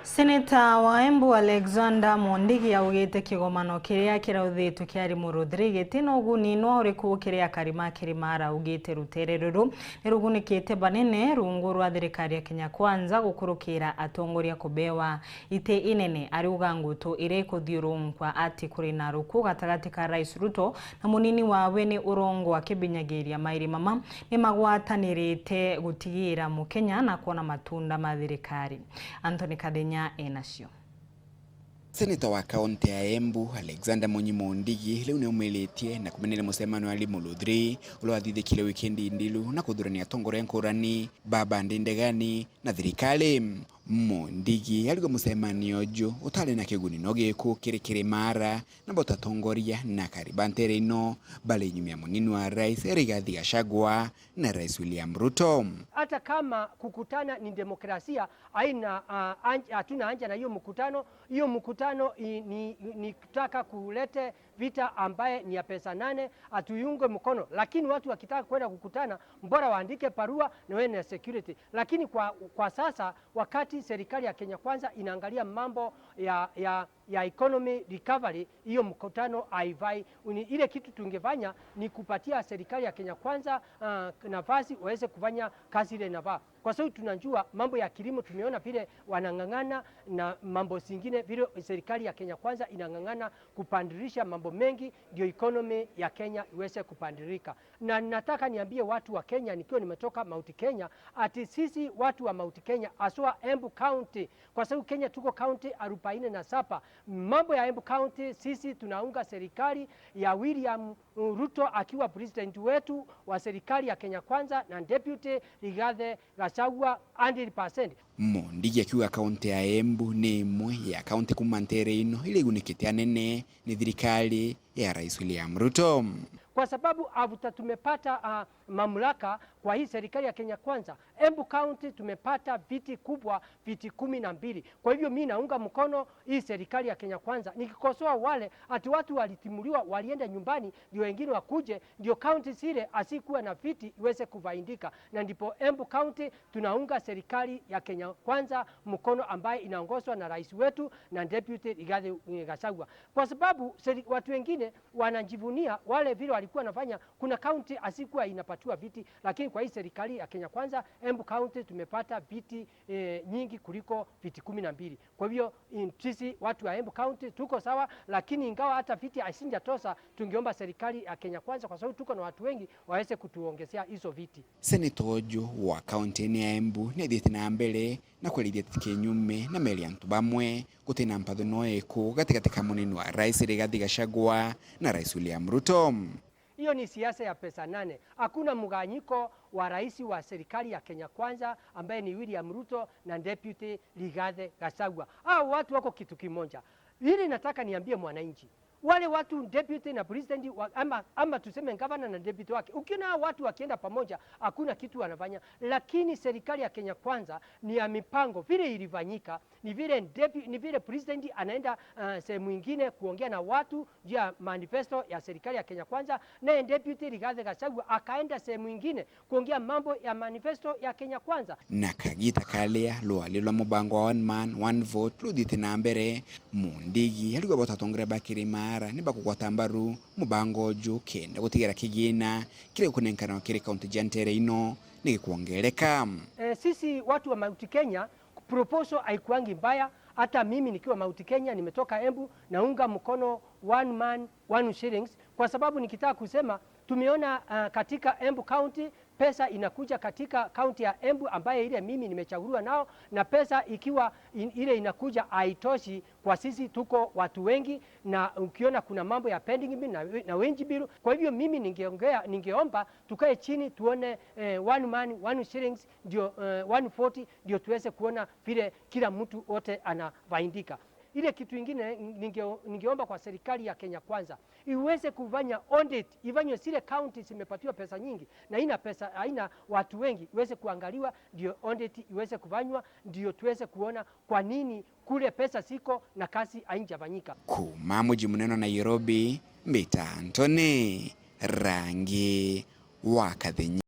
Seneta wa Embu Alexander Mondigi augite kigomano kiria kirauthitwe kia Limuru 3 gitina uguni no uriku kiria karima kirimara augite rutere ruru nirugunikite banene rungu rwa thirikari ya Kenya Kwanza gukurukira atongoria kubewa ite inene ariuga ngutu iria ikuthiurunkwa ati kuri na ruku gatagati ka Rais Ruto na munini wawe ni urongo akibinyagiria mairi mama ni magwatanirite gutigira mukenya na kuona matunda ma thirikari. Anthony Kathenya enacio. Seneta wa kaunti ya Embu Alexander Munyi Mundigi riu niumilitie na kumenera mucemanio wa Limuru 3 uria wathithikire wikendi ndilu na kuthurania atongoria nkurani baba ndindegani na thirikari. Mundigi arigwo mucemanio uju utari na kiguni no giku kiri kirimara na botatongoria na kariba ntere ino bali nyumia munini wa rais Rigathi Gachagua na Rais William Ruto. Hata kama kukutana ni demokrasia, haina hatuna anja na hiyo mkutano. Hiyo mkutano ni kutaka kulete vita ambaye ni ya pesa nane, atuyunge mkono. Lakini watu wakitaka kwenda kukutana, mbora waandike barua na wewe na security. Lakini kwa sasa wakati serikali ya Kenya Kwanza inaangalia mambo ya economy recovery, hiyo mkutano haifai. Ile kitu tungefanya ni kupatia serikali ya Kenya Kwanza nafasi waweze kufanya kazi ile inafaa, kwa sababu tunajua mambo ya kilimo tumeona vile wanang'ang'ana na mambo zingine, vile serikali ya Kenya Kwanza inang'ang'ana kupandirisha mambo mengi ndio economy ya Kenya iweze kupandirika. Na nataka niambie watu wa Kenya, nikiwa nimetoka Mount Kenya, ati sisi watu wa Mount Kenya aswa Embu County, kwa sababu Kenya tuko county 47. Mambo ya Embu County sisi tunaunga serikali ya William Ruto akiwa president wetu wa serikali ya Kenya Kwanza na Deputy Rigathi Gachagua 100%. Mundigi akiuga kaunti ya Embu ni imwe ya kaunti kuma ntere ino iria igunikite anene ni thirikari ya Rais William Ruto, kwa sababu after tumepata mamlaka kwa hii serikali ya Kenya Kwanza, Embu County tumepata viti kubwa, viti 12. Kwa hivyo mimi naunga mkono hii serikali ya Kenya Kwanza, nikikosoa wale ati watu walitimuliwa walienda nyumbani ndio wengine wakuje, ndio county zile asikuwa na viti iweze kuvaindika. Na ndipo Embu County tunaunga serikali ya Kenya Kwanza mkono ambaye inaongozwa na rais wetu na Deputy Rigathi Gachagua, kwa sababu watu wengine wanajivunia wale vile walikuwa wanafanya. Kuna county asikuwa inapatiwa viti, lakini kwa hii serikali ya Kenya Kwanza Embu County tumepata viti nyingi kuliko viti 12. Kwa hivyo sisi watu wa Embu County tuko sawa, lakini ingawa hata viti asingetosa, tungeomba serikali ya Kenya Kwanza, kwa sababu tuko na watu wengi, waweze kutuongezea hizo viti. Senator uju wa kaunti ya Embu ni athiite na mbere na kwerithia kinyume na meri antu bamwe gutina mpatho no iku gatigati ka munini wa rais Rigathi Gachagua na Rais William Ruto. Hiyo ni siasa ya pesa nane. Hakuna mgawanyiko wa rais wa serikali ya Kenya Kwanza ambaye ni William Ruto na Deputy Rigathi Gachagua. Hao watu wako kitu kimoja. Hili nataka niambie mwananchi, wale watu deputy na president wa, ama tuseme governor na deputy wake, ukiona watu wakienda pamoja hakuna kitu wanafanya. Lakini serikali ya Kenya Kwanza ni ya mipango. Vile ilifanyika ni vile deputy, ni vile president anaenda sehemu nyingine kuongea na watu juu ya manifesto ya serikali ya Kenya Kwanza, naye Deputy Rigathi Gachagua akaenda sehemu nyingine kuongea mambo ya manifesto ya Kenya Kwanza. Na kagita kalia lwali lwa mubango wa one man one vote luthite na mbere, Mundigi arigwo botatongoria ba kirimara ni bakugwata mbaru mubango uju kenda gutigira kigina kiria gukunenkanwa kiri kaunti ja ntere ino ni gikuongereka. Sisi watu wa Mount Kenya proposal haikuangi mbaya. Hata mimi nikiwa Mount Kenya nimetoka Embu naunga mkono one man one shillings, kwa sababu nikitaka kusema tumeona katika Embu County pesa inakuja katika kaunti ya Embu ambaye ile mimi nimechaguliwa nao, na pesa ikiwa ile inakuja haitoshi kwa sisi, tuko watu wengi, na ukiona kuna mambo ya pending bill na wage bill. Kwa hivyo mimi ningeomba tukae chini tuone one man one shillings ndio 140 ndio tuweze kuona vile kila mtu wote anafaidika. Ile kitu ingine ningeomba kwa serikali ya Kenya Kwanza iweze kufanya audit, ifanywe zile county zimepatiwa pesa nyingi na ina pesa haina watu wengi, iweze kuangaliwa, ndio audit iweze kufanywa, ndio tuweze kuona kwa nini kule pesa siko na kazi haijafanyika. Kuma muji munene Nairobi, Mbita Anthony Rangi wa Kathenya.